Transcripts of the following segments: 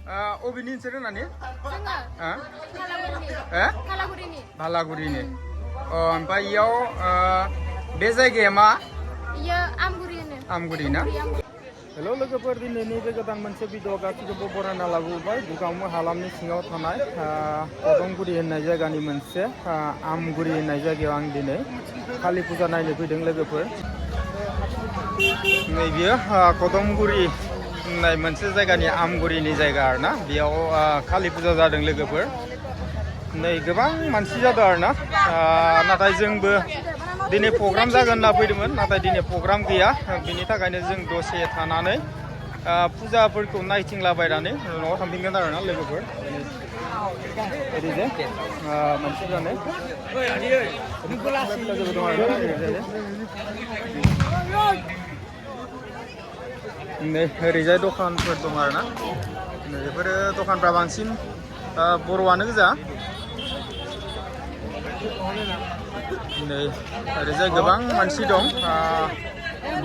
अबेनि नोंसोर होननानै भालागुरिनि ओमफ्राय इयाव बे जायगाया मा आमगुरि ना हेल' लोगोफोर दिनै नैबे गोदान मोनसे भिडिअ गासैखौबो बरायना लाबोबाय दुगामु हालामनि सिङाव थानाय कदमगुरि होननाय जायगानि मोनसे आमगुरि होननाय जायगायाव आं दिनै कालि फुजा नायनो फैदों लोगोफोर नैबेयो कदमगुरि होननाय मोनसे जायगानि आमगुरिनि जायगा आरोना बेयाव कालि फुजा जादों लोगोफोर नै गोबां मानसि जादों आरोना नाथाय जोंबो दिनै प्रग्राम जागोन होनना फैदोंमोन नाथाय दिनै प्रग्राम गैया बिनि थाखायनो जों दसे थानानै फुजाफोरखौ नायथिंलाबायनानै न'आव थांफिनगोन आरोना लोगोफोर ओरैजे मानसिफ्रानो नै ओरैजाय दखानफोर दं आरोना बेफोरो दखानफ्रा बांसिन बर'आनो गोजा नै ओरैजाय गोबां मानसि दं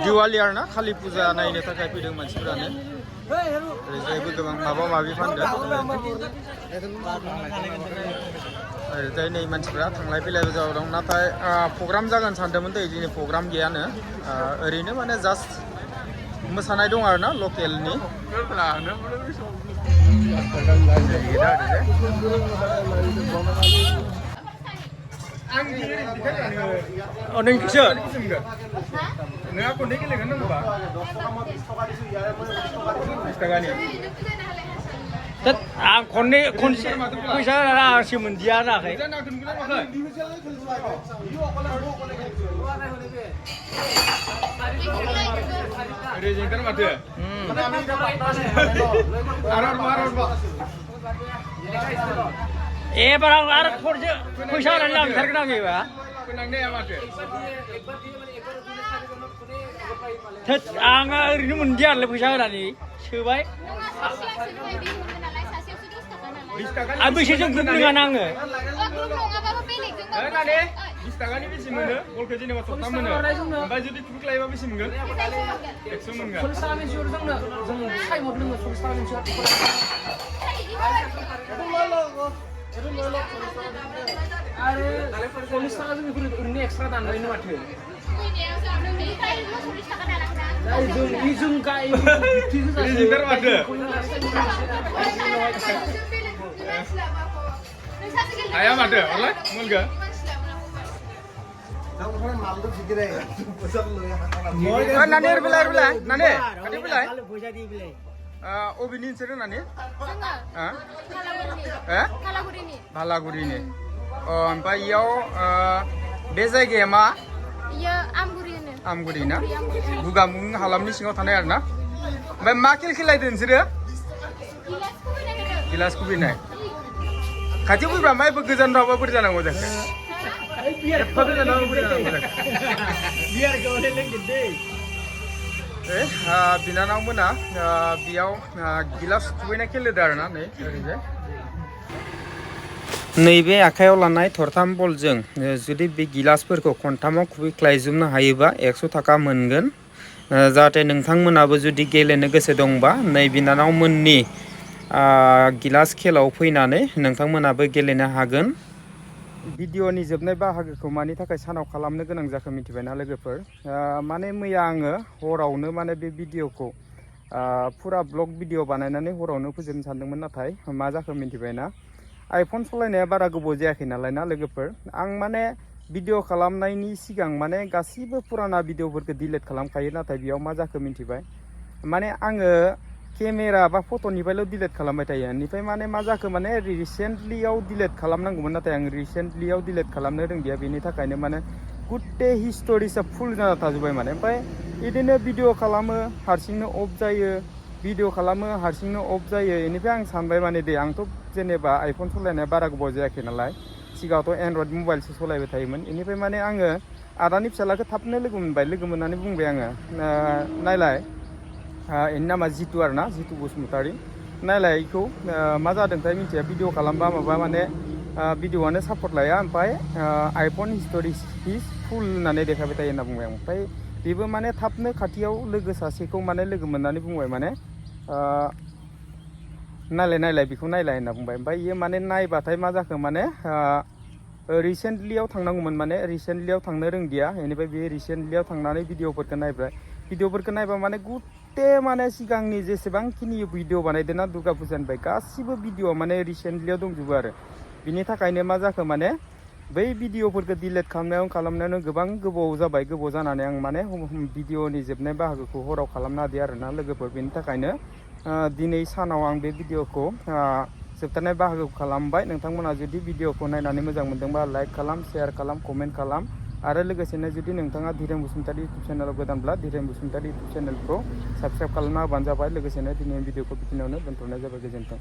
दिवालि आरोना कालि फुजा नायनो थाखाय फैदों मानसिफोरानो ओरैजायबो गोबां माबा माबि फानदों ओरैजाय नै मानसिफ्रा थांलाय फैलायबो जाबाय दं नाथाय प्रग्राम जागोन सानदोंमोन दै दिनै प्रग्राम गैयानो ओरैनो माने जास्ट मोसानाय दं आरोना लकेलनि नोंखौसो नोंहा खननै गेलेगोन होनबा 20 थाखानि आं खनसे फैसा आंसो मोनदिया नाखै रेजेंटार माथो एबार आं आरो खनसे फैसा होनानै लांथारगोन आं एबा आङो ओरैनो मोनदियालै फैसा होनानै सोबाय आं बेसेजों ग्रुप नङाना आङो 20 थाखानि बेसे मोनो बलखौ जेनेबा थरथाम मोनो ओमफ्राय जुदि थुक लायोबा बेसे मोनगोन 100 मोनगोन आरो 40 थाखा जों ओरैनो एक्सट्रा दानबायनो माथो आया माथो अरलाय मोनगोन नानि बिलाय नानि खाथि बिलाय अबेनि नोंसोर होननानै भालागुरिनि ओमफ्राय इयाव बे जायगाया मा आमगुरि ना दुगामु हालामनि सिङाव थानाय आरोना ओमफ्राय मा खेल खेलायदों नोंसोरो गिलास खुबैनाय खाथियाव फैब्ला मायबो गोजान रावबा बोरै जानांगौ जाखो एफा गोजान रावबा बोरै जानांगौ जाखो बिनानाव मोना बेयाव गिलास खुबैनाय खेलेदों आरोना नै ओरैजाय नैबे आखायाव लानाय थरथाम बलजों जुदि बे गिलासफोरखौ खनथामाव खुबैख्लायजोबनो हायोबा 100 थाखा मोनगोन जाहाथे नोंथांमोनाबो जुदि गेलेनो गोसो दंबा नै बिनानावमोननि गिलास खेलाव फैनानै नोंथांमोनाबो गेलेनो हागोन भिडिअनि जोबनाय बाहागोखौ मानि थाखाय सानाव खालामनो गोनां जाखो मिथिबायना लोगोफोर माने मैया आङो हरावनो माने बे भिडिअखौ फुरा ब्लग भिडिअ बानायनानै हरावनो फोजोबनो सानदोंमोन नाथाय मा जाखो मिथिबायना आइफन सालायनाया बारा गोबाव जायाखै नालाय ना लोगोफोर आं माने भिडिअ खालामनायनि सिगां माने गासिबो पुराना भिडिअफोरखौ डिलिट खालामखायो नाथाय बेयाव मा जाखो मिथिबाय माने आङो केमेरा बा फट'निफ्रायल' डिलिट खालामबाय थायो बेनिफ्राय माने मा जाखो माने रिसेन्टलियाव डिलिट खालामनांगौमोन नाथाय आं रिसेन्टलियाव डिलिट खालामनो रोंदिया बेनि थाखायनो माने गुटे हिस्ट'रिसा फुल जाना थाजोब्बाय माने ओमफ्राय बिदिनो भिडिअ खालामो हारसिंनो अफ जायो भिडिअ खालामो हारसिंनो अफ जायो बेनिफ्राय आं सानबाय माने दे आंथ' जेनेबा आइफन सालायनाया बारा गोबाव जायाखै नालाय सिगाङावथ' एन्ड्रइड मबाइलसो सालायबाय थायोमोन बेनिफ्राय माने आङो आदानि फिसालाखौ थाबनो लोगो मोनबाय लोगो मोननानै बुंबाय आङो नायलाय बेनि नामा जितु आरोना जितु बसुमतारी नायलाय बेखौ मा जादोंथाय मिथिया भिडिअ खालामबा माबा माने भिडिअआनो सापर्ट लाया ओमफ्राय आइफन हिस्ट'रि हिज फुल होननानै देखायबाय थायो होनना बुंबाय आं ओमफ्राय बेबो माने थाबनो खाथियाव लोगो सासेखौ माने लोगो मोननानै बुंबाय माने नायलाय बेखौ नायलाय होनना बुंबाय। ओमफ्राय इयो माने नायबाथाय मा जाखो माने रिसेन्टलियाव थांनांगौमोन माने रिसेन्टलियाव थांनो रोंदिया। बेनिफ्राय बे रिसेन्टलियाव थांनानै भिडिअफोरखौ नायबाय। भिडिअफोरखौ नायबा माने गुथे माने सिगांनि जेसेबांखिनि भिडिअ बानायदों ना दुर्गा फुजानिफ्राय गासिबो भिडिअ माने रिसेन्टलियाव दंजोबो आरो। बिनि थाखायनो मा जाखो माने बै भिडिअफोरखौ डिलिट खालामनायावनो गोबां गोबाव जाबाय। गोबाव जानानै आं माने भिडिअनि जोबनाय बाहागोखौ हराव खालामनो हादिया आरोना लोगोफोर। बेनि थाखायनो दिनै सानाव आं बे भिडिअखौ जोबथारनाय बाहागोखौ खालामबाय। नोंथांमोना जुदि भिडिअखौ नायनानै मोजां मोनदोंबा लाइक खालाम, शेयार खालाम, कमेन्ट खालाम आरो लोगोसेनो जुदि नोंथाङा धीरेन बसुमतारी इउटुब चेनेलाव गोदानब्ला धीरेन बसुमतारी इउटुब चेनेलखौ साबस्क्राइब खालामना होबानो जाबाय। लोगोसेनो दिनैनि भिडिअखौ बिखिनियावनो दोनथ'नाय जाबाय। गोजोन्थों।